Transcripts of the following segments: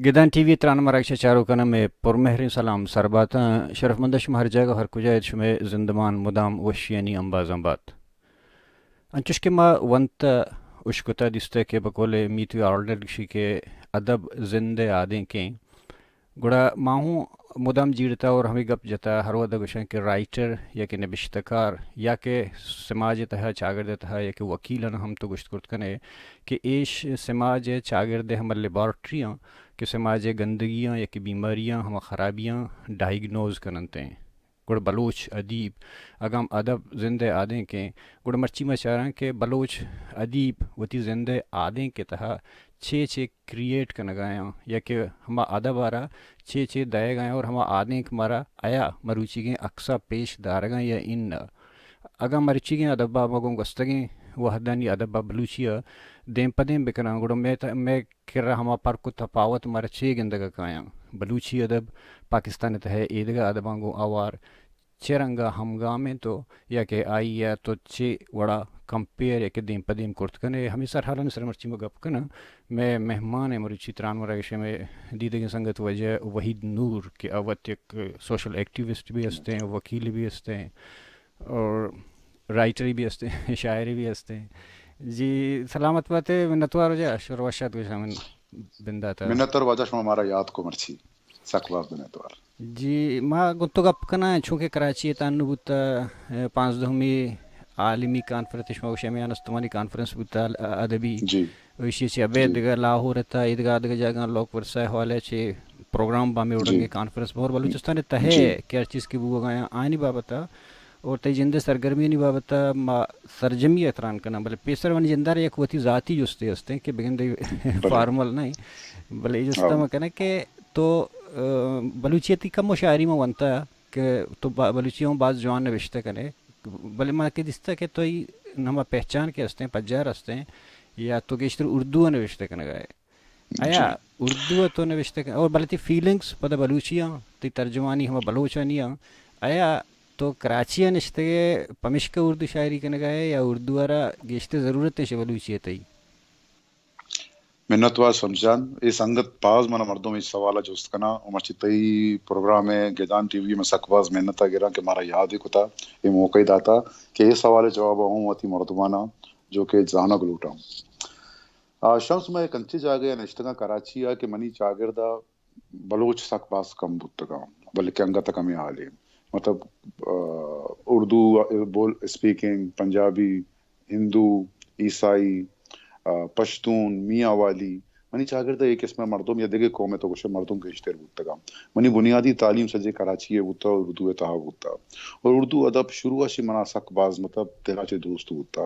گدان T V تران مراگش ءِ چاروکاں مئے پرمہریں سلام سر باتاں۔ شرفمند شما ہر جاگہ ہر کجا ات، شمئے زندمان مدام وشیانی امبازاں بات۔ انچوش کہ ما ونت اشکتا دیستہ کہ بقول میتھیو آرنلڈ گشی کہ ادب زند ءِ آدینکیں، گڑا ما ہوں مدام جیڑتا اور ہمے گپ جتا ہر وہدا گوشاں کہ رائٹر یا کہ نبشتہ کار یا کہ سماج ءِ تہا، چاگرد ءِ تہا یا کہ وکیلاں ہم تو گوشت کرت کنے کہ ایش سماج ءِ چاگرد ءِ ہما لیبارٹری آں کہ سماج ءِ گندگیاں یا کہ بیماریاں، ہما خرابیاں ڈائیگنوز کننت ایں۔ گڑا بلوچ ادیب اگاں ادب زند ءِ آدینکیں، گڑا مرچی ما چاراں کہ بلوچ ادیب وتی زند ءِ آدینک ءِ تہا چے چے کریئیٹ کنگایاں یا کہ ہما ادب ءَ را چے چے دئیگایاں اور ہما آدینک مارا آیا مروچیگیں عکس ءَ پیش دارگاں یا اناں۔ اگاں مروچیگیں ادب ءَ ما گوں گوستگیں وہدانی ادب ءَ بلوچی ءَ دیم پہ دیم بکناں، گڑا مئے ت-، مئے کرا ہما پرک و تپاوت مارا چے گندگ ءَ کایاں؟ بلوچی ادب پاکستان ءِ تہ ءَ ایدگہ ادباں گوں اوار چے رنگ ءَ ہمگام انت و یا کہ آئی ءَ تو چے وڑا کمپیئر یا کہ دیم پہ دیم کرت کن ئے؟ ہمے سرحالانی سر ءَ مرچی ما گپ کناں۔ مئے مہمان ءِ مروچی تران مراگش ءِ مئے دیدگیں سنگت واجہ وحید نور کہ آ وت یک سوشل ایکٹیوسٹ بھی ہستیں، وکیل بھی ہستیں اور رائٹر بھی ہستیں، شاعر بھی ہستیں۔ جی سلامت بات ئے، منتوار واجہ، شر وشات گوشاں من بندات ءَ۔ منتوار واجہ، شما مارا یاد کو مرچی۔ سک باز منتوار۔ جی، ما گوں تو گپ کناں، چونکہ کراچی ءَ تاں انوں بوتہ، اے، پانزدہمی عالمی کانفرنس، شما گوشے ہمے استمانی کانفرنس بوتہ، ال-، ادبی۔ جی۔ و ایشی ءَ چہ ابید جی۔ دگہ لاہور ءِ تہا، ایدگہ دگہ جاگہاں لوک ورثہ ءِ حوالہ ءَ چہ پروگرام بامے جی۔ اڑنگیں کانفرنس بہ اور بلوچستان ءِ تہ ءَ جی۔ کہ ہر چیز کہ بوگ ءَ آیاں، آیانی بابت ءَ اور تئی جند ءِ سرگرمیانی بابت ءَ ما سرجمی ءَ تران کناں، بلے پیسر منی جند ءَ را یک وتی ذاتی جستے ہستیں کہ بگندے بلے۔ فارمل نہ ایں، بلے اے جست ءَ ہو۔ ما کناں کہ تو، آ، بلوچی ءَ تئی کمو شاعری ما ونتہ کہ تو با-، بلوچی ءَ ہوں باز جوان نبشتہ کن ئے، بلے ما کہ دیستہ کہ تئی ہما پہچان کہ ہستیں، پجار ہستیں، یا تو گیشتر اردو ءَ نبشتہ کنگ ءَ ئے۔ آیا جی۔ اردو ءَ تو نوشتہ کن، اور بلے تئی فیلنگز پدا بلوچی آں، تئی ترجمانی ہما بلوچانی آں، آیا تو کراچی ءَ نشتگ ئے پمشکہ اردو شاعری کنگ ءَ ئے یا اردو ءَ را گیشتر ضرورت اش بلوچی ءَ تئی؟ منت وار شمس جان، اے سنگت باز منا مردم اے سوال ءَ جست کناں، و مرچی تئی پروگرام ءَ گدان ٹی وی ءَ من سک باز منت ءَ گراں کہ مارا یاد ءَ کتا، اے موقع ءَ داتا کہ اے سوال ءِ جواب ءَ ہوں وتی مردماناں جو کہ زانگ لوٹاں۔ آ، شمس، ما یک انچیں جاگہے ءَ نشتگاں کراچی ءَ کہ منی چاگرد ءَ بلوچ سک باز کم بوتگاں، بلکہ انگت کمیں حالے۔ مطلب، آ، اردو بول، اسپیکنگ، پنجابی، ہندو، عیسائی، آ، پشتون، میاں والی، منی چاگرد ءَ اے قسم ءِ مردم یا دگہ قوم ءِ تو گوشے مردم گیشتر بوتگاں۔ منی بنیادی تعلیم سجے کراچی ءَ بوتا، اردو ءِ تہا بوتا۔ اور اردو ادب شروع ءَ شی منا سک باز مطلب دل ءَ چہ دوست بوتا۔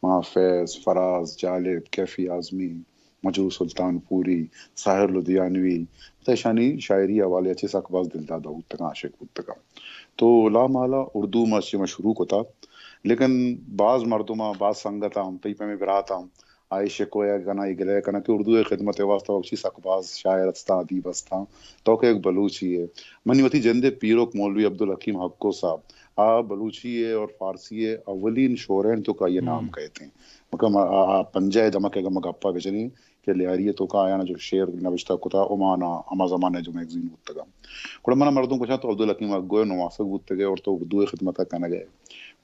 ما فیض، فراز، جالب، کیفی اعظمی، مجروح سلطان پوری، ساحر لدھیانوی، مطلب ایشانی شاعری حوالے ءَ چہ سک باز دلداد بوتگاں، عاشق بوتگاں۔ تو لامحالہ اردو ما چہ ما شروع کتا، لیکن باز مردماں، باز سنگتاں، تئی پیمیں براتاں، آئی شکوہ ءَ کناں، اے گلہ ءَ کناں کہ اردو ءِ خدمت ءِ واستہ وقتی سک باز شاعر ہستاں، ادیب ہستاں، تو کہ یک بلوچے ئے۔ منی وتی جند ءِ پیرک مولوی عبدالحکیم حقو صاحب، آ بلوچی ءِ اور فارسی ءِ اولین شعرائیں توکا آئی ءِ نام ہم۔ کئیت ایں۔ مطلب، آ، آ، پنجاہ ءِ دمک ءَ اگاں ما گپا بجنیں کہ لیاری ءِ توکا آیانا جو شعر نبشتہ کتا، عمان ءَ ہما زمانہ ءَ جو میگزین بوتگا۔ گڑا منا مردم گوشاں تو عبدالحکیم حقو ءِ نواسگ بوتگ ئے اور تو اردو ءِ خدمت ءَ کنگ ءَ ئے۔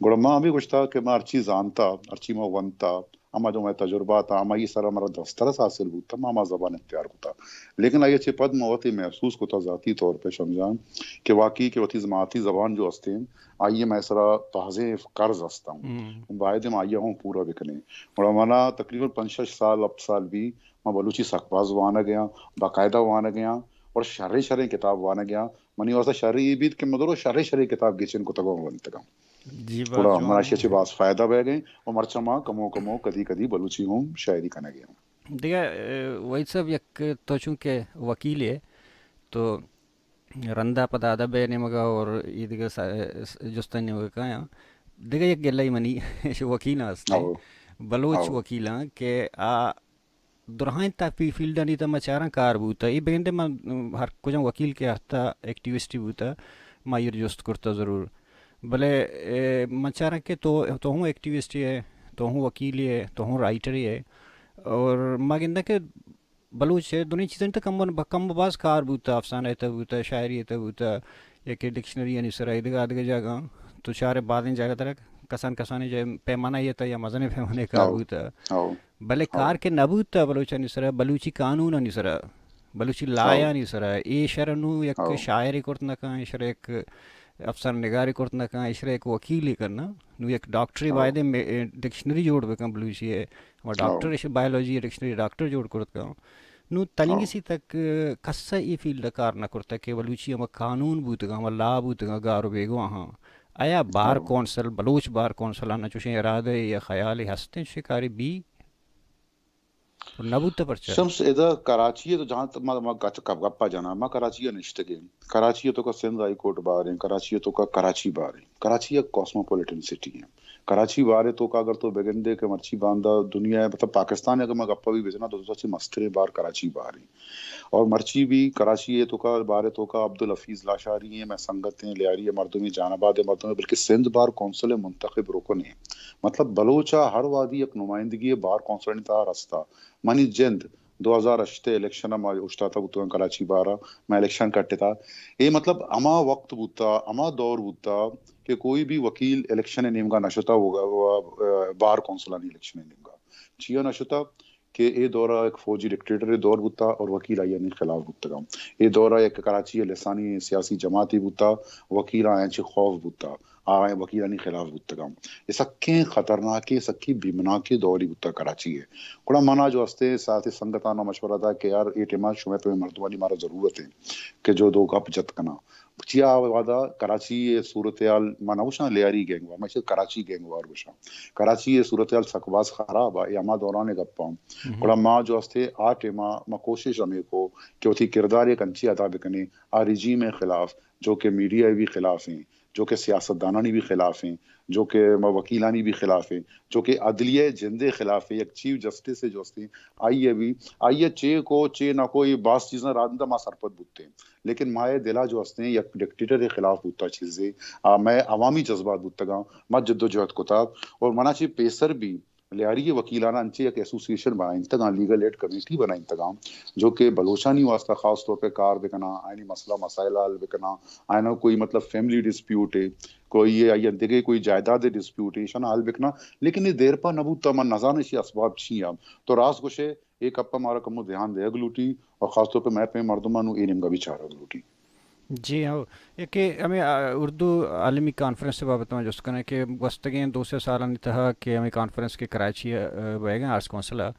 گڑا ما ہمے گوشتا کہ ما ہرچی زانتا، ہرچی ما ونتا، ہما جو مئے تجربات آں، ہمائی سرا مارا دسترس حاصل بوتا، ما ہما زبان اختیار کتا۔ لیکن آئی ءَ چہ پد ما وتی محسوس کتا ذاتی طور پہ شمس جان کہ واقعی کہ وتی ماتی زبان جو ہستیں، آئی ءِ مئے سرا بازیں قرض ہستاں۔ ہم۔ باید ما آئی ءَ ہوں پورا بکنیں۔ گڑا منا تقریباً پنچ شش سال، ہپت سال بی، ما بلوچی سک باز وانگ ءَ آں، باقاعدہ وانگ ءَ آں اور شریں شریں کتاب وانگ ءَ آں۔ منی واستہ شریں اے بیت کہ من درو شریں شریں کتاب گچین کتگ ءُ ونتگ آں۔ جی، باز گڑا جوان۔ منا ایشی ءَ چہ باز فائدہ بئیگ ءَ اِنت ءُ مرچاں ما کمو کمو کدی کدی بلوچی ہم شاعری کنگ ءَ ایں۔ دگہ، اے، وحید صاحب، یک تو چونکہ وکیل ئے تو رندا پدا ادب ءِ نیمگ ءَ اور اے دگہ سا-، جستانی نیمگ ءَ کایاں۔ دگہ یک گلہ منی وکیلاں ہستیں۔ او۔ بلوچ او۔ وکیلاں کہ آ درائیں تا فی-، فیلڈانی تہ ما چاراں کار بوتہ۔ اے بگندے ما ہر کجام وکیل کہ ہستہ ایکٹیوسٹے بوتہ، ما ایر جست کرتہ ضرور۔ بلے، اے، ما چاراں کہ تو، تو ہوں ایکٹیوسٹے ئے، تو ہوں وکیلے ئے، تو ہوں رائٹرے ئے۔ اور ما گنداں کہ بلوچ ءِ دنیا چیزانی تہ کم و، کم و باز کار بوتہ، افسانہ ءِ تہ بوتہ، شاعری ءِ تہ بوتہ، یا کہ ڈکشنری آنی سرا، ایدگہ آدگہ جاگہاں، تو چارے بازیں جاگہ ترا کسان کسانیں جاگہ پیمانہ ءِ تہ یا مزنیں پیمانہ ءِ کار ہو۔ بوتہ۔ ہو۔ بلے ہو۔ کار کہ نہ بوتہ بلوچانی سرا، بلوچی قانون آنی سرا، بلوچی ہو۔ لائحہ آنی سرا، ایشرا نوں یک ہو۔ شاعرے کرت نہ کن، ایشرا یک افسانہ نگارے کرت نہ کن، ایشرا یک وکیلے کرت نہ۔ نوں یک ڈاکٹرے ہو۔ باید ایں مے-، ڈکشنری جوڑ بکن بلوچی ءِ۔ ہما ہو۔ ڈاکٹر ایش بایولوجی ءِ ڈکشنری ڈاکٹر جوڑ کرت کن۔ نوں ہو۔ تنیگسی تک کس ءَ اے فیلڈ ءَ کار نہ کرتگ کہ بلوچی ہما قانون بوتگاں، ہما لا بوتگاں، گار و بیگواہاں۔ آیا بار ہو۔ کونسل، بلوچ بار کونسل آناں چوشیں ارادہ یا خیالے ہستیں چوشیں کارے بی؟ نہ بوتہ پرچا؟ شمس، ادا کراچی ءَ تو جہاں تک ما، ما گچ-، گپ، گپا جناں، ما کراچی ءَ نشتگیں۔ کراچی ءِ توکا سندھ ہائی کورٹ بار ایں، کراچی ءِ توکا کراچی بار ایں۔ کراچی یک کاسموپولیٹن سٹی ایں۔ کراچی بار ءِ توکا اگر تو بگندے کہ مرچی باندا دنیا ءِ، مطلب پاکستان ءِ اگر ما گپا بھی بجناں تو سچی مستریں بار کراچی بار ایں۔ اور مرچی بھی کراچی ءِ توکا بار ءِ توکا عبدالحفیظ لاشاری ایں، مئے سنگت ایں، لیاری ءِ مردم ایں، جان آباد ءِ مردم ایں، بلکہ سندھ بار کونسل ءِ منتخب رکن ایں۔ مطلب بلوچ ءَ ہر وہدی یک نمائندگی بار کونسل ءِ تہا رستہ۔ منی جند دو ہزار ہشت ءِ الیکشن ءَ ما اوشتاتہ بوتگاں کراچی بار ءَ، ما الیکشن کٹتہ۔ اے مطلب ہما وقت بوتہ، ہما دور بوتہ کہ کوئی بھی وکیل الیکشن ءِ نیمگا نہ شتہ، وہ، وہ، بار کونسلانی الیکشن ءِ نیمگا۔ چیا نہ شتہ؟ کہ اے دور ءَ یک فوجی ڈکٹیٹر ءِ دور بوتہ اور وکیل آیانی خلاف بوتگاں۔ اے دور ءَ یک کراچی ءِ لسانی سیاسی جماعتے بوتہ، وکیل آیاں چہ خوف بوتہ، آ وکیلانی خلاف بوتگاں۔ اے سکیں خطرناکیں، سکیں بیمناکیں دورے بوتہ کراچی ءِ۔ گڑا منا جو ہستیں ساتھی سنگتاں مشورہ دا کہ یار اے ٹائم ءَ شمئے پہ مردمانی مارا ضرورت ایں کہ جو دو گپ جت کناں۔ چیا وہدا کراچی ءِ صورتحال، ما نہ گوشاں لیاری گینگ وار، ما ایشی کراچی گینگ وار گوشاں۔ کراچی ءِ صورتحال سک باز خراب ءَ، اے ہما دوران ءِ گپاں۔ ہم۔ گڑا ما جو ہستے آ ٹائم ءَ ما کوشش ہمے کو کہ وتی کردار یک انچی ادا بکنیں، آ رجیم ءِ خلاف، جو کہ میڈیا ءِ بھی خلاف ایں، جو کہ سیاستدانانی بھی خلاف ایں، جو کہ ما وکیلانی بھی خلاف ایں، جو کہ عدلیہ ءِ جند ءِ خلاف ایں، یک چیف جسٹس ءِ جو ہستیں، آئی ءَ بھی، آئی ءَ چے کو، چے نہ کو، اے باز چیزاں رند ءَ ما سرپد بوتیں۔ لیکن ما اے دل ءَ جو ہستیں یک ڈکٹیٹر ءِ خلاف بوتا چیزے، آ، مئے عوامی جذبات بوتگاں، ما جدوجہد کتا اور منا چہ پیسر بھی لیاری ءِ وکیلاناں انچیں یک ایسوسی ایشن بنائینتگاں، لیگل ایڈ کمیٹی بنائینتگاں، جو کہ بلوچانی واسطہ خاص طور پہ کار بکناں، آیانی مسئلہ مسائل حل بکناں، آیاناں کوئی مطلب فیملی ڈسپیوٹ ہے، کوئی آئی دگہ کوئی جائیداد ڈسپیوٹ ہے، ایشاناں حل بکناں، لیکن اے دیر پا نہ بوتا، من نزاناں ایشی اسباب چی آں۔ تو راست گوشے، اے گپ ءَ مارا کمو دھیان دیگ لوٹی اور خاص طور پہ مئے پیم مردماں نوں اے نیمگا بھی چارگ لوٹی۔ جی ہو، یکے ہمیں، آ، اردو عالمی کانفرنس ءِ بابت ءَ من جست کناں کہ گوستگیں دو سے سالانی تہا کہ ہمیں کانفرنس کہ کراچی ءَ، آ، بئیگ ءَ آرٹس کونسل ءَ،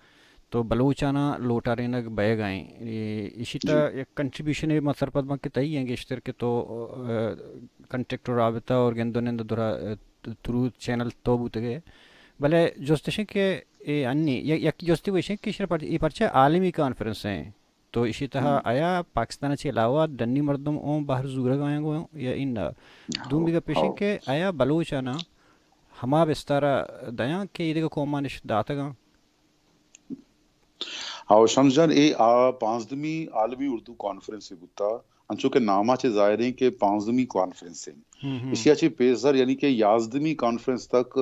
تو بلوچاناں لوٹارینگ بئیگ ءَ ایں۔ اے، ایشی تہا جی۔ یک کنٹریبیوشن ءَ من سرپد باں کہ تئی ایں گیشتر کہ تو، آ، کنٹیکٹ و رابطہ اور گند و نند درا، آ، تھرو چینل تو بوتگے۔ بلے جست اش کہ اے انی، یک، یک جستے گوشیں کہ ایشرا پر-، اے پرچہ عالمی کانفرنس ایں۔ تو ایشی تہا ہم۔ آیا پاکستان چہ علاوہ ڈنی مردم اوں بہر زورگ آیاں گوں یا اناں؟ ہو، دومی گپ ایشیں ہو۔ کہ آیا بلوچاناں ہما بستارا دیاں کہ ایدگہ قومانش داتگاں؟ ہو شمس جان، اے آ پانزدمی عالمی اردو کانفرنس بوتا، انچو کہ ناما چہ ظاہریں کہ پانزدمی کانفرنس ایں۔ ہم، ہم۔ ایشی ءَ چہ پیسر یعنی کہ یازدمی کانفرنس تک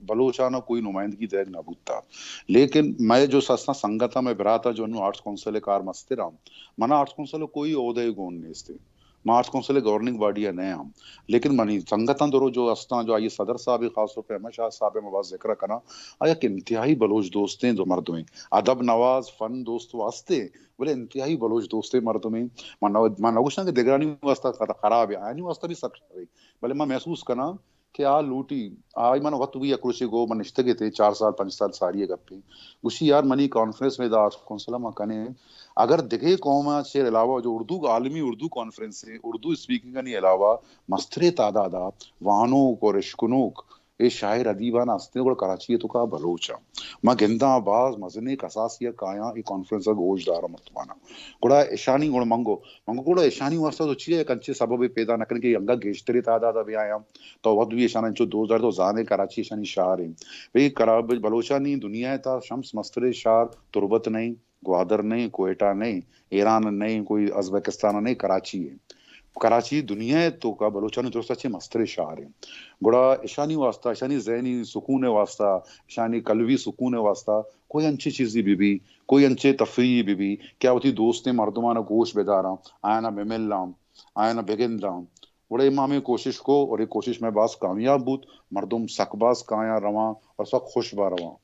بلوچاناں کوئی نمائندگی دیگ نہ بوتا۔ لیکن مئے جو سستاں سنگتاں، مئے براتاں جو انوں آرٹس کونسل ءِ کار مستراں، منا آرٹس کونسل ءِ کوئی عہدہ گون نیست۔ ما آرٹس کونسل ءِ گورننگ باڈی ءَ نہ آں۔ لیکن منی سنگتاں درو جو استاں، جو آئی صدر صاحب خاص طور پہ احمد شاہ صاحب ءَ ما باز ذکر کناں، آ یک انتہائی بلوچ دوستیں دو مردمیں۔ ادب نواز، فن دوست و ہستیں، بلے انتہائی بلوچ دوستیں مردمے۔ من نہ، من نہ گوشاں کہ دگرانی واسطہ خراب ہے، آیانی واسطہ بھی سک شر ہے۔ بلے من محسوس کناں کہ آ لوٹی، آئی من وت بھی یک روچے گو، من نشتگے تھے، چار سال، پنچ سال ساری گپے۔ گوشی، یار، منی کانفرنس میں دا آرٹس کونسل ما کنے، اگر دگہ قوم چیر علاوہ جو اردو، عالمی اردو کانفرنس ہے، اردو اسپیکنگ نے علاوہ مسترے تعداد وانوک اور اشکنوک اے شاعر ادیبان ہستیں، گڑا کراچی ءِ توکا بلوچ آں۔ ما گنداں باز مزنیں کساسی ءَ کایاں اے کانفرنس ءَ گوش داراں مردماناں۔ گڑا اشانی گڑا منگو، منگو گڑا اشانی واسطہ تو چیا یک انچیں سببے پیدا نہ کنے کہ انگا گیشتریں تعداد ءَ بیایاں؟ تو وت بھی اشاناں انچو دوست دار، تو زانے کراچی اشانی شہر ایں۔ بھئی کرا-، بلوچانی دنیا ءِ تہا شمس مستریں شہر تربت نہیں، گوادر نہیں، کوئٹہ نہیں، ایران نہیں، کوئی ازبکستان نہیں، کراچی ہے۔ کراچی دنیا ءِ توکا بلوچانی درستا چہ مستریں شہر انت۔ گڑا اشانی واسطہ، اشانی ذہنی سکون ءِ واسطہ، اشانی قلبی سکون ءِ واسطہ کوئی انچیں چیزے بہ بی، کوئی انچیں تفریحے بہ بی کہ آ وتی دوستیں مردمانا گوش بداراں، آیانا بملاں، آیانا بگنداں۔ گڑا ما ہمے کوشش کو اور اے کوشش مئے باز کامیاب بوت، مردم سک باز کایاں رواں اور سک خوش با رواں۔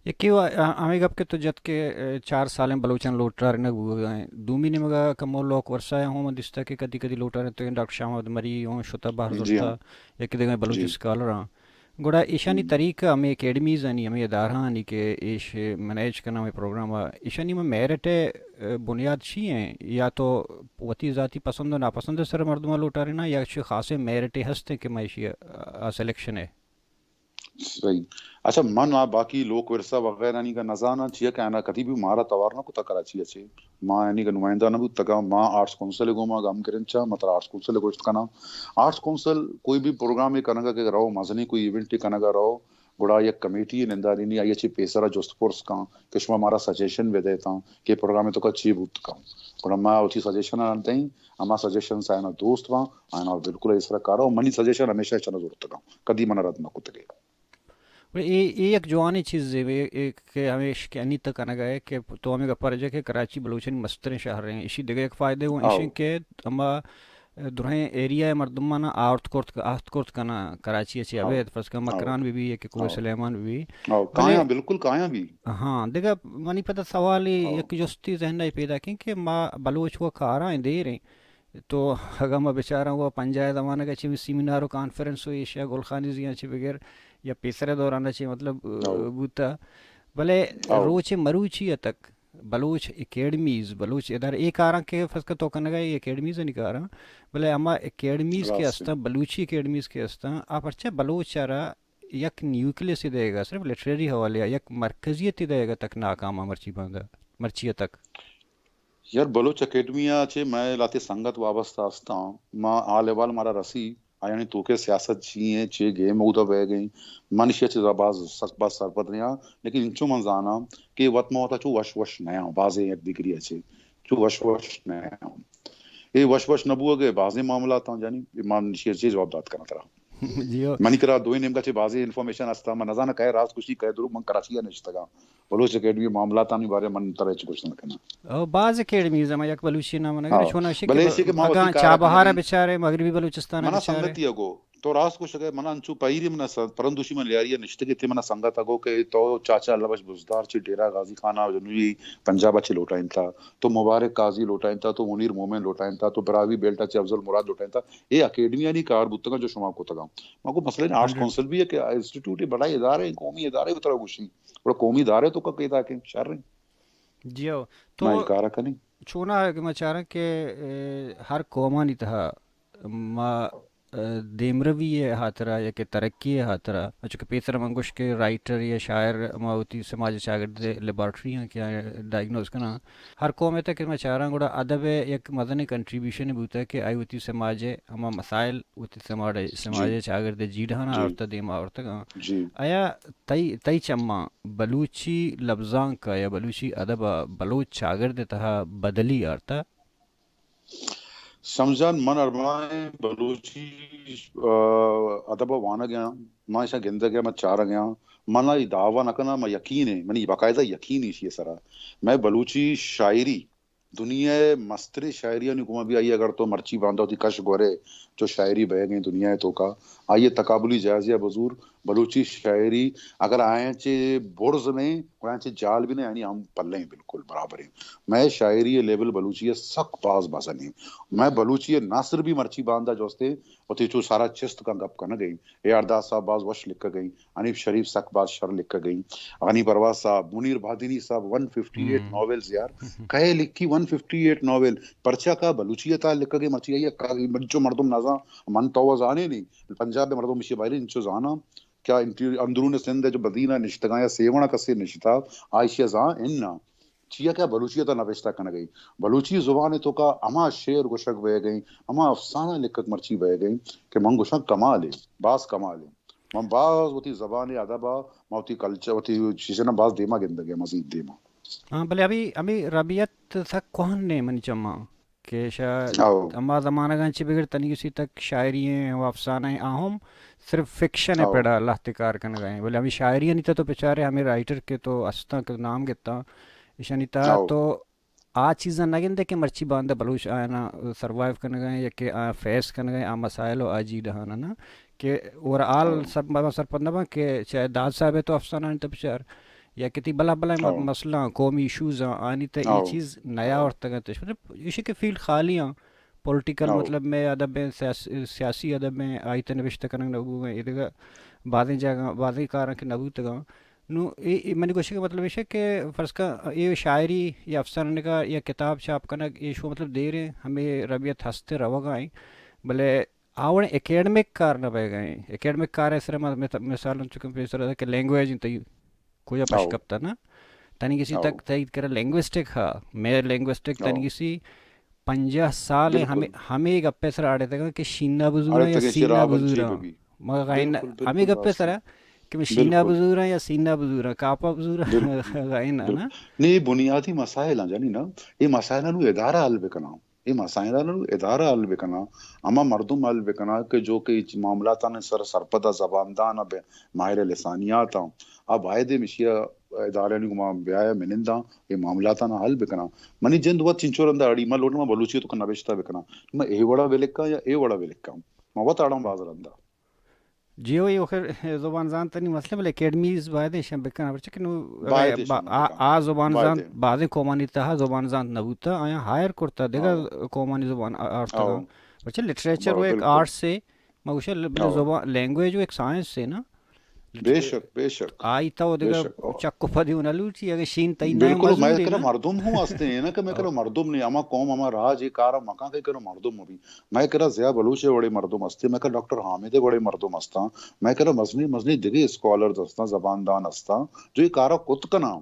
یکے وا-، ا-، ہمے گپ کہ تو جت کہ، ا، چار سالیں بلوچاں لوٹارینگ بوگا ایں۔ دومی نیمگا کمو لوک ورثہ ءَ ہوں من دیستہ کہ کدی کدی لوٹارینتگیں، ڈاکٹر شاہ محمد مری ہوں شتہ بہر زرتہ، یکے دگہ بلوچ اسکالراں۔ گڑا ایشانی طریقہ ہمے اکیڈمیزانی، ہمے ادارہانی کہ ایش مینیج کناں ہمے پروگرام ءَ، ایشانی ما میرٹ ءِ، ا، بنیاد چی ایں؟ یا تو وتی ذاتی پسند و ناپسند ءِ سر ءَ مردماں لوٹاریناں یا چہ خاصیں میرٹے ہستیں کہ ما ایشی ءَ، ا، سلیکشن ءَ؟ صحیح۔ اچھا، من آ باقی لوک ورثہ وغیرہ نی گا نزاناں، چیا کہ آیانا کدی بھی مارا توار نہ کتا کراچی ءَ چہ۔ ما آیانی گا نمائندہ نہ بوتگاں، ما آرٹس کونسل ءِ گوما گم گرنچاں، ما ترا آرٹس کونسل ءِ گوشت کناں۔ آرٹس کونسل کوئی بھی پروگرامے کنگا کہ رو، مزنیں کوئی ایونٹے کنگا رو، گڑا یک کمیٹی نندارینی، آئی ءَ چہ پیسرا جست پرس کن کہ شما مارا سجیشن بدئے تاں کہ پروگرام ءِ توکا چی بوت کن۔ گڑا ما وتی سجیشن ءَ دئیں، ہما سجیشن آیانا دوست باں، آیانا بالکل اے سرا کار، اور منی سجیشن ہمیشہ ایشانا زرتگاں، کدی منا رد نہ کتگے۔ بلے اے، اے یک جوانیں چیزے اے، اے کہ ہمیش کہ انی تک کنگا اے کہ تو ہمے گپا رجے کہ کراچی بلوچانی مستریں شہر ایں۔ ایشی دگہ یک فائدہ اوں ایش ایں کہ ہما درہیں ایریا ءِ مردمانا آورت کرت، آہت کرت کناں کراچی ءَ چہ ابید، فرض کن مکران بہ بی یا کہ کوہ سلیمان بہ بی۔ او، بلے کایاں، بالکل کایاں بی۔ ہاں، دگہ منی پدا سوالے، یک جستے ذہن ءَ پیداک ایں کہ ما بلوچ و کاراں دیر ایں۔ تو اگاں ما بچاراں، و پنجاہ ءِ زمانگ ءَ چہ سیمینار و کانفرنس و ایشیا گل خانی زیاں چہ بگر یا پیسر ءِ دوران ءَ چہ مطلب، ا، بوتا۔ بلے روچ مروچی ءَ تک بلوچ اکیڈمیز، بلوچ ادارہ، اے کاراں کہ فرض کن تو کنگا اے اکیڈمیز انی کاراں، بلے ہما اکیڈمیز کہ ہستاں، بلوچی اکیڈمیز کہ ہستاں، آ پرچہ بلوچ ءَ را یک نیوکلیس دئیگا، صرف لٹریری حوالے ءَ یک مرکزیت دئیگا تک ناکام ءَ مرچی باندا، مرچی ءَ تک؟ یار، بلوچ اکیڈمی ءَ چہ مئے لہتے سنگت وابستہ ہستاں، ما حال احوال مارا رسی، آیانی توکے سیاست چی ایں، چے گیم اودا بئیگ ایں، من ایشی ءَ چہ باز سک باز سرپد نیاں، لیکن انچو من زاناں کہ وت ما وتا چو وش وش نیاں، بازیں یک دگری ءَ چہ چو وش وش نیاں۔ اے وش وش نہ بوگ ءِ بازیں معاملات آں، یعنی من ایشی ءَ چے جواب دات کناں ترا؟ جی ہو۔ منی کرا دوئیں نیمگا چہ بازیں انفارمیشن ہستاں، من نزاناں کئے راست گوشی، کئے دروگ، من کراچی ءَ نشتگاں۔ بلوچ اکیڈمی ءِ معاملاتانی بارے ءَ من ترا ہچ گوشت نہ کناں۔ او، باز اکیڈمیز ہما یک بلوچی نام نہ، ہاں۔ چونا شی بلے کہ ایشی کہ ما وتی اگاں کارا چابہار ءَ کنیں۔ بچارے، مغربی بلوچستان ءَ منا بچارے۔ سنگتی ءَ گو، تو راست گوشگ ئے، منا انچو پہیری منا س-، پرندوشی من لیاری ءَ نشتگ ات، منا سنگت ءَ گو کہ تو چاچا اللہ بخش بزدار چہ ڈیرہ غازی خان ءَ جنوبی پنجاب ءَ چہ لوٹائینتا، تو مبارک قاضی لوٹائینتا، تو منیر مومن لوٹائینتا، تو براہوئی بیلٹ ءَ چہ افضل مراد لوٹائینتا، اے اکیڈمیانی کار بوتگاں جو شما کتگاں۔ ما گو مثلاً آرٹس کونسل بھی یک انسٹیٹیوٹ، بڑا ادارہ، قومی ادارہ بترا گوشی۔ گڑا قومی ادارے توکا کئے تاکیں شر ایں۔ جی ہو۔ تو ما اے کارا کنیں۔ چونا کہ ما چاراں کہ، اے، ہر قومانی تہا ما، اے، دیمروی ءِ ہاترا یا کہ ترقی ءِ ہاترا، انچو کہ پیسر من گوشت کہ رائٹر یا شاعر ہما وتی سماج ءِ چاگرد ءِ لیبارٹری آں کہ ڈائگنوز کناں۔ ہر قوم ءِ تہا کہ ما چاراں گڑا ادب ءِ یک مزنیں کنٹریبیوشن بوتگ کہ آئی وتی سماج ءِ ہما مسائل وتی سماج ءِ، سماج ءِ چاگرد ءِ جیڑہاں آورتہ، دیما آورتگاں۔ جی۔ آیا تئی، تئی چماں بلوچی لبزانک ءَ یا بلوچی ادب ءَ بلوچ چاگرد ءِ تہا بدلی آرتہ؟ شمس جان، من ارمائیں بلوچی، آ، ادب ءَ وانگ ءَ آں، من ایشاں گندگ ءَ آں، من چارگ ءَ آں، من اے دعویٰ نہ کناں، من یقین ایں، منی باقاعدہ یقین ایں ایشی ءِ سرا۔ مئے بلوچی شاعری دنیا ءِ مستریں شاعریانی گوما بھی آئی اگر تو مرچی باندا وتی کش گورے، جو شاعری بئیگ ایں دنیا ءِ توکا، آئی ءِ تقابلی جائزہ ءَ بزور، بلوچی شاعری اگر آیاں چہ برز نہ ایں، گڑا آیاں چہ جہل بھی نہ ایں، یعنی ہم پلہ ایں، بالکل برابر ایں۔ مئے شاعری ءِ لیول بلوچی ءِ سک باز مزن ایں۔ مئے بلوچی ءِ نثر بھی مرچی باندا جوست ایں، وتی چو سارا چست کن گپ کنگ ایں۔ اے آر داس صاحب باز وش لکھگ ایں۔ حنیف شریف سک باز شر لکھگ ایں۔ غنی پرواز صاحب، منیر بادینی صاحب، ون ففٹی ایٹ ناولز یار۔ کئے لکھی ون ففٹی ایٹ ناول؟ پرچا کہ بلوچی ءِ تہا لکھگ ایں، مرچی آئی ءَ کا-، انچو مردم نزان، من تو زانیں نی، پنجاب ءِ مردم ایشی ءِ بارے انچو زاناں؟ کیا انٹی-، اندرون سندھ ءَ جو بدین ءَ نشتگاں یا سیوڑ ءَ کسے نشتا، آ ایشی ءَ زان اناں؟ چیا کہ بلوچی ءِ تہا نبشتہ کنگ ایں۔ بلوچی زبان ءِ توکا ہما شعر گوشگ بئیگ ایں، ہما افسانہ لکھگ مرچی بئیگ ایں کہ من گوشاں کمال ایں، باز کمال ایں۔ من باز وتی زبان ءِ ادب ءَ، من وتی کلچر، وتی چیزاں باز دیما گندگ ءَ، مزید دیما۔ ہاں، بلے ابھی، ابھی ربیت سک کوہن نے منی چماں۔ کہ شا ہما زمانگاں چہ بگر تنیگسی تک شاعری ایں و افسانہ ایں، آ ہم صرف فکشن ءِ پڑا لہتے کار کنگا ایں۔ بلے ہمے شاعریانی تہ تو بچارے، ہمے رائٹر کہ تو استاں، کہ نام گتاں، ایشانی تہ تو آ چیزاں نہ گندے کہ مرچی باندا بلوچ آیانا سروائیو کنگا ایں یا کہ آ فیس کنگا ایں آ مسائل و آ جیڑہانا نا، کہ اوور آل سر-، سرپد نہ باں کہ چاہے داد صاحب ءِ تو افسانہانی تہ بچار، یا کہ تئی بلاہ بلاہیں م-، مسئلہ آں، قومی ایشوز آں، آنی تہ اے چیز نیاورتگ انت۔ مطلب، ایشی کہ فیلڈ خالی آں، پولیٹیکل، مطلب، مئے ادب ایں، سیاس-، سیاسی ادب ایں، آئی تہ نبشتہ کنگ نہ بوگ ءَ، ایدگہ بازیں جاگہاں، بازیں کاراں کہ نہ بوتگ آں۔ نوں اے، اے منی گوشگ ءِ مطلب ایش کہ فرض کن اے شاعری یا افسانہ نگار یا کتاب چھاپ کنگ، اے شو مطلب دیر ایں، ہمے ربیت ہست ایں، روگ ءَ ایں، بلے آ وڑیں اکیڈمک کار نہ بئیگ ءَ ایں۔ اکیڈمک کار ءِ سرا ما مث-، مثال انچو کہ پیسر کہ لینگویج انت، تئی کجا پش کپتہ نا؟ تنیگسی تک تئی کرا لینگوسٹک ہا، مئے لینگوسٹک تنیگسی پنجاہ سال ایں، ہمے، ہمے گپ ءِ سرا اڑتگاں کہ شینا بزوراں یا سینا بزوراں۔ ما غائن ہمے گپ ءِ سرا کہ من شینا بزوراں یا سینا بزوراں، کاپا بزوراں، غائن نا۔ نی بنیادی مسائل آں جنی نا، اے مسائل نوں ادارہ حل بکناں۔ اے مسائل ءَ نوں ادارہ حل بکناں، ہما مردم حل بکناں کہ جو کہ اے معاملاتانی سر سرپد ءُ زباندان ءُ بہ-، ماہر لسانیات آں، آ باید ایں ایشی ءَ ادارہانی گوما بیایاں مننداں، اے معاملاتاں حل بکناں۔ منی جند وت چنچو رندا اڑی، من لوٹاں من بلوچی ءِ توکا نبشتہ بکناں، من اے وڑا بلکھاں یا اے وڑا بلکھاں، من وت اڑاں باز رندا۔ جی ہو، اے آخر زبان زانتانی مسئلہ، بلے اکیڈمیز باید ایں ایشاں بکناں، پرچہ کہ نوں باید ایں با-، ایشاں آ، بکناں۔ آ زبان باید زانت ایں۔ بازیں قومانی تہا زبان زانت نہ بوتہ، آیاں ہائر کرتہ، دگہ ہاؤ۔ قومانی زبان آ-، آرتگاں۔ ہاؤ۔ پرچہ لٹریچر ہاؤ، و یک بالکل۔ آرٹس ایں، ما گوشاں ل-، بلے ہاؤ۔ زبان، لینگویج و یک سائنس ایں نا۔ بے شک، بے شک۔ آئی تہ و بے دگہ شک۔ چک و پدی و نہ لوٹی، اگہ شین تئی نہ بالکل، مزور مئے ایں کرا نا۔ مردم ہوں ہستیں، اے نہ کہ مئے کرا ہاؤ۔ مردم نیں، ہما قوم، ہما راج اے کارا مکاں کہ کرا مردم مبی۔ مئے کرا ضیاء بلوچ ءِ وڑیں مردم ہستیں، مئے کرا ڈاکٹر حامد ءِ وڑیں مردم ہستاں، مئے کرا مزنیں مزنیں دگہ اسکالرز ہستاں، زباندان ہستاں، جو اے کارا کت کناں،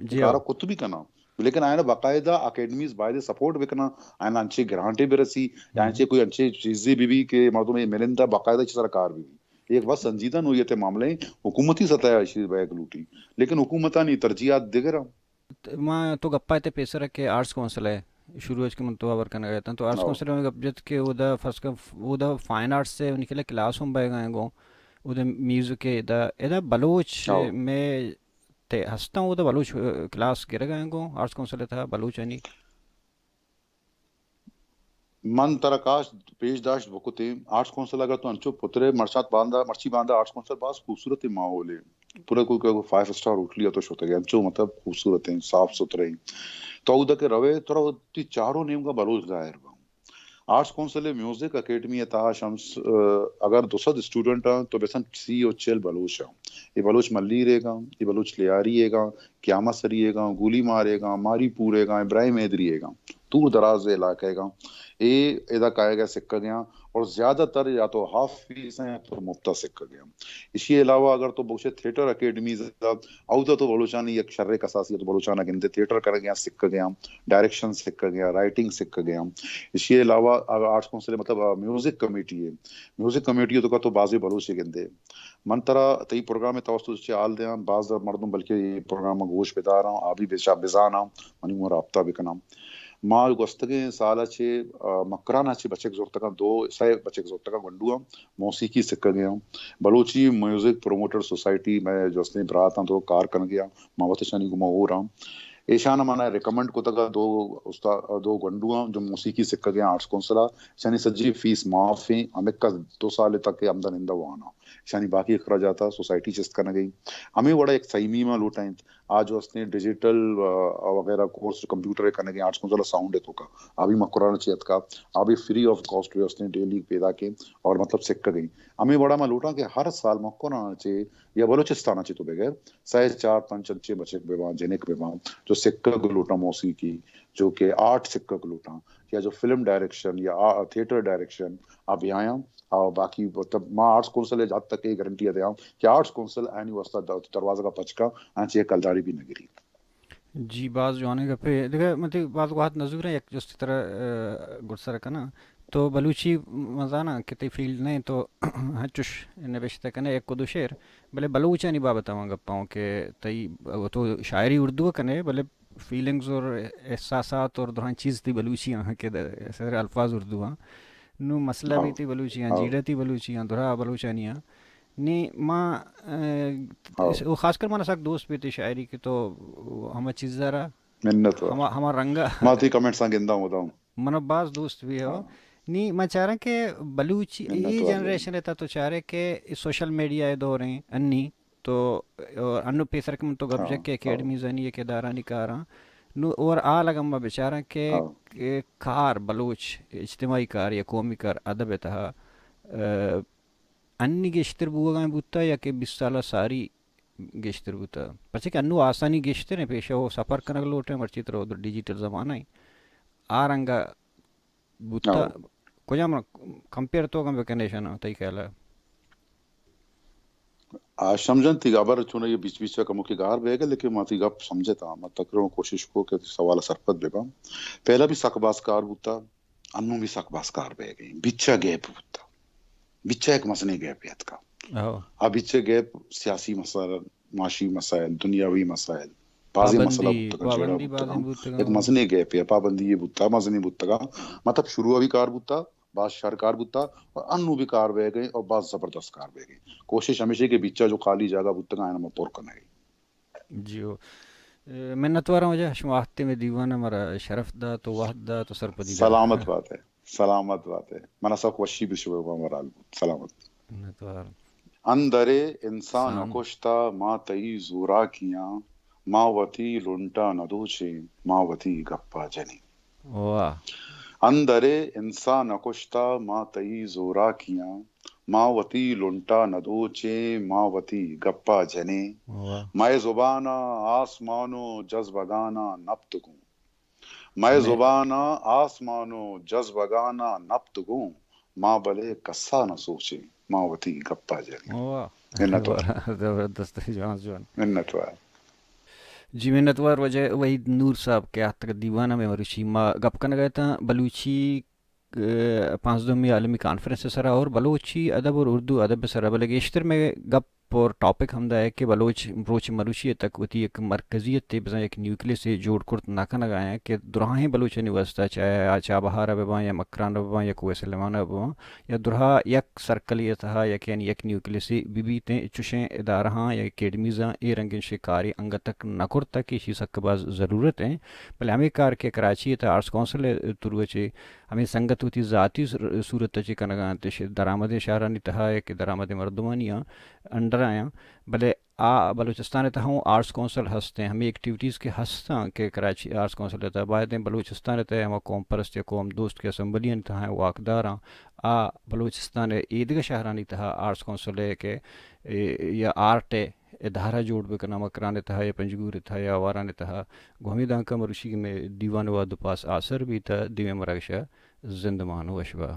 اے جی ہاں۔ کارا کت بھی کناں، لیکن آیانا باقاعدہ اکیڈمیز باید سپورٹ بکناں، آیانا انچیں گرانٹے برسی، یا ہم۔ انچیں کوئی انچیں چیزے بہ بی کہ مردم اے منندہ باقاعدہ چہ سرا کار بہ بی۔ اے یک بس سنجیدہ نوعیت ءِ معاملہ ایں، حکومتی سطح ءَ ایشی بیگ لوٹی، لیکن حکومتانی ترجیحات دگر آں۔ ت-، ما تو گپا ات پیسرا کہ آرٹس کونسل ءِ شروع اچ کہ من تو ہبر کنگ ءَ اتاں، تو آرٹس ہو۔ کونسل ءَ گپ جت کہ اودا فرض کن ف-، اودا فائن آرٹس ءِ نی کلا کلاس ہم بئیگ ءَ ایں گوں، اودا میوزک ءِ ادا، ادا بلوچ ہو۔ مئے تے ہستاں، اودا بلوچ، ا، کلاس گرگ ءَ ایں گوں آرٹس کونسل ءِ تہا بلوچانی۔ من ترا کاش پیش داشت بکتیں، آرٹس کونسل اگر تو انچو پترے، مرچاں باندا، مرچی باندا آرٹس کونسل باز خوبصورتیں ماحولے، پورا کوئی، کوئی فائیو اسٹار ہوٹلے ءَ تو شتگ ئے، انچو مطلب خوبصورتیں، صاف ستھریں۔ تو اودا کہ روئے، ترا وتی چارو نیمگا بلوچ ظاہر باں۔ آرٹس کونسل میوزک اکیڈمی ءِ تہا شمس، ا، اگر دو سد اسٹوڈنٹ آں تو بسن سی و چل بلوچ آں۔ اے بلوچ ملیر ئیگ آں، اے بلوچ لیاری ئیگ آں، قیامت سری ئیگ آں، گولی مار ئیگ آں، ماری پور ئیگ آں، ابراہیم حیدری ئیگ آں، دور دراز ءِ علاقہ ئیگ آں۔ اے ادا کائیگ ءَ سکگ ءَ آں اور زیادہ تر یا تو ہاف فیس آں یا تو مفت ءَ سکگ ءَ آں۔ ایشی ءَ علاوہ اگر تو بگوشے تھیٹر اکیڈمیز ءَ، اودا تو بلوچانی یک شریں کساسے ات، بلوچاں گندے تھیٹر کنگ ءَ آں، سکگ ءَ آں، ڈائریکشن سکگ ءَ آں، رائٹنگ سکگ ءَ آں۔ ایشی ءَ علاوہ اگر آرٹس کونسل مطلب، آ، میوزک کمیٹی ئے، میوزک کمیٹی ءِ توکا تو بازیں بلوچے گندے۔ من ترا تئی پروگرام ءِ توسط ءَ چہ حال دیاں، باز مردم بلکہ اے پروگرام ءَ گوش بداراں، آ بھی بچا-، بزاناں، منی گوں رابطہ بکناں۔ ما گوستگیں سال ءَ چہ، آ، مکران ءَ چہ بچک زرتگاں، دو سئے بچک زرتگاں گونڈواں، موسیقی سکگ ءَ آں۔ بلوچی میوزک پروموٹر سوسائٹی مئے جو استیں براتاں تو کار کنگ ءَ آں، ما وت اشانی گوما ہور آں۔ ایشاں منا ریکمنڈ کتگ ءَ دو استاد، دو گونڈواں جو موسیقی سکگ ءَ آں آرٹس کونسل ءَ، اشانی سجی فیس معاف ایں، ہمک دو سال تک ءَ ہمدا نندا واناں۔ اشانی باقی اخراجات ءَ سوسائٹی چست کنگ ءَ ایں۔ ہمے وڑا یک سیمی ما لوٹائینت، آ جو استیں ڈیجیٹل، آ، وغیرہ کورس کمپیوٹر ءِ کنگ ءَ آرٹس کونسل ءِ ساؤنڈ ءِ توکا، آ بھی مکران ءَ چہ اتکا، آ بھی فری آف کاسٹ جو استیں ڈیلی پیداک ایں اور مطلب سکگ ءَ ایں۔ ہمے وڑا ما لوٹاں کہ ہر سال مکران ءَ چہ یا بلوچستان ءَ چہ تو بغیر سئے چار پنچ انچیں بچک بہ باں، جنک بہ باں، جو سکگ لوٹاں موسیقی، جو کہ آرٹ سکگ لوٹاں، یا جو فلم ڈائریکشن یا آ-، تھیٹر ڈائریکشن آ بیایاں۔ آ باقی مطلب ما آرٹس کونسل ءَ جہد تک اے گارنٹی ءَ دیاں کہ آرٹس کونسل آیانی واسطہ د-، دروازگ ءَ پچ کاں، آیاں چہ یک کلدارے بھی نہ گریت۔ جی، باز جوانیں گپے۔ دگہ من تئی باز گوات نزوراں، یک جستے ترا، ا، گڈسر کناں۔ تو بلوچی من زاناں کہ تئی فیلڈ نہ انت، تو ہنچوش نبشتہ کنے یک و دو شعر، بلے بلوچانی بابت ءَ من گپاں کہ تئی، تو شاعری اردو ءَ کنے، بلے فیلنگز اور احساسات اور درہاں چیز تئی بلوچی آں کہ در-، سر الفاظ اردو آں۔ نوں مسئلہ بھی تئی بلوچی آں، جیڑہ تئی بلوچی آں، درہا بلوچانی آں۔ نی ما، اے، او خاص کر منا سک دوست بھی تئی شاعری کہ تو ہما چیز را منت وار۔ ہما، ہما رنگا۔ ما تئی کمنٹس آں گنداں مدام۔ منا باز دوست بھی ہو۔ نی ما چاراں کہ بلوچی منت اے وار۔ جنریشن تا تو چارے کہ سوشل میڈیا دور ہیں انی تو، اور انو پیسر کہ من تو گپ جت کہ اکیڈمیز آنی یک ادارہانی کاراں۔ نو اور آ لگا ما بچاراں کہ، کہ کار بلوچ اجتماعی کار یا قومی کار ادب تہا، اے، انی گیشتر بوگا بوتا یا کہ بیست سال ساری گیشتر بوتا؟ پرچہ کہ انو آسانی گیشتر ہیں، پیشہ وہ سفر کنگ لوٹیں، مرچی تر ڈیجیٹل زمانہ ہیں۔ آ رنگا بوتا۔ کجام کمپیئر تو کم بکنے شنا، تئی خیال ہے؟ آ، سمجھن تئی گبر چون یہ بیچ بیچ کمو کی گار بیگا، لیکن ما تئی گپ سمجھتا، ما تقریباً کوشش کو کہ سوال سرپد بباں۔ پہلا بھی سک باز کار بوتا، انو بھی سک باز کار بیگا، بیچا گیپ بوتا، بیچا ایک مزنی گیپ یتکا۔ آ بیچا گیپ سیاسی مسائل، معاشی مسائل، دنیاوی مسائل، بازیں مسئلہ بوتگاں، جیڑہ بوتگاں۔ ایک مزنیں گیپے، پابندی یہ بوتا، مزنیں بوتگاں۔ مطلب شروع بھی کار بوتا، باز شر کار بوتا، اور انو بھی کار بیگا اور باز زبردست کار بیگا۔ کوشش ہمیشہ کہ بیچا جو خالی جاگہ بوتگاں، آیاں ما پر کنگا۔ جی ہو۔ اے، منتواراں واجہ، شما آتے میں دیوان مارا شرف دا تو وقت دا تو سرپدی دا۔ سلامت بات ہے، سلامت بات ہے۔ منا سک وشی بھی شبہ با مرال بوت۔ سلامت۔ منتوار۔ اندرے انسان کشتا ما تئی زوراکیاں، ما وتی لنٹا ندوچیں، ما وتی گپا جنیں۔ واہ۔ اندرے انسان کشتا ما تئی زوراکیاں، ما وتی لنٹا ندوچیں، ما وتی گپا جنیں۔ واہ۔ مئے زبانا آسمان و جزبگانا نپت گوں۔ مئے زبانا آسمان و جزبگانا نپت گوں، ما بلے کسا نہ سوچیں، ما وتی گپا جنیں۔ واہ۔ منتوار۔ زبردست، جوان، جوان۔ منتوار۔ جی منتوار واجہ وحید نور صاحب کہ آتک دیوان میں مروچی ما گپ کنگا اتاں بلوچی، اے، پانزدہمی عالمی کانفرنس سرا اور بلوچی ادب اور اردو ادب سرا، بلے گیشتر میں گپ اور ٹاپک ہمدا ہے کہ بلوچ روچ مروچی تک وتی یک مرکزیت بزاں یک نیوکلیس جوڑ کرت نہ کنگا ہیں کہ دراہیں بلوچانی واسطہ چاہے آ چابہار بباں یا مکران بباں یا کوہ سلیمان بباں یا درہا یک سرکلی تہا یک یعنی یک نیوکلیس بہ بیتیں، چوشیں ادارہاں یا اکیڈمیزاں اے رنگیں شے کارے انگت تک نہ کرتا کہ ایشی سک باز ضرورت ہیں۔ بلے ہمیں کار کہ کراچی تا آرٹس کونسل تروچے ہمیں سنگت وتی ذاتی صورت چی کنگا انت، درآمدیں شہرانی تہا کہ درآمدیں مردمانی آں انڈر آیاں، بلے آ بلوچستان تہا ہوں آرٹس کونسل ہستیں، ہمیں ایکٹیویٹیز کہ ہستاں کہ کراچی آرٹس کونسل تہا بایدیں بلوچستان تہا ہما قوم پرست یا قوم دوست کہ اسمبلیانی تہا واکداراں، آ بلوچستان ایدگہ شہرانی تہا آرٹس کونسل ہے کہ اے، یا آرٹ ادارہ جوڑ بکناں مکران تہا یا پنجگور تہا یا آواران تہا۔ گوں ہمیں دانکا مروشی کہ میں دیوان وا دو پاس آسر بیتا، دیویں مراگشا زندمان وشبا۔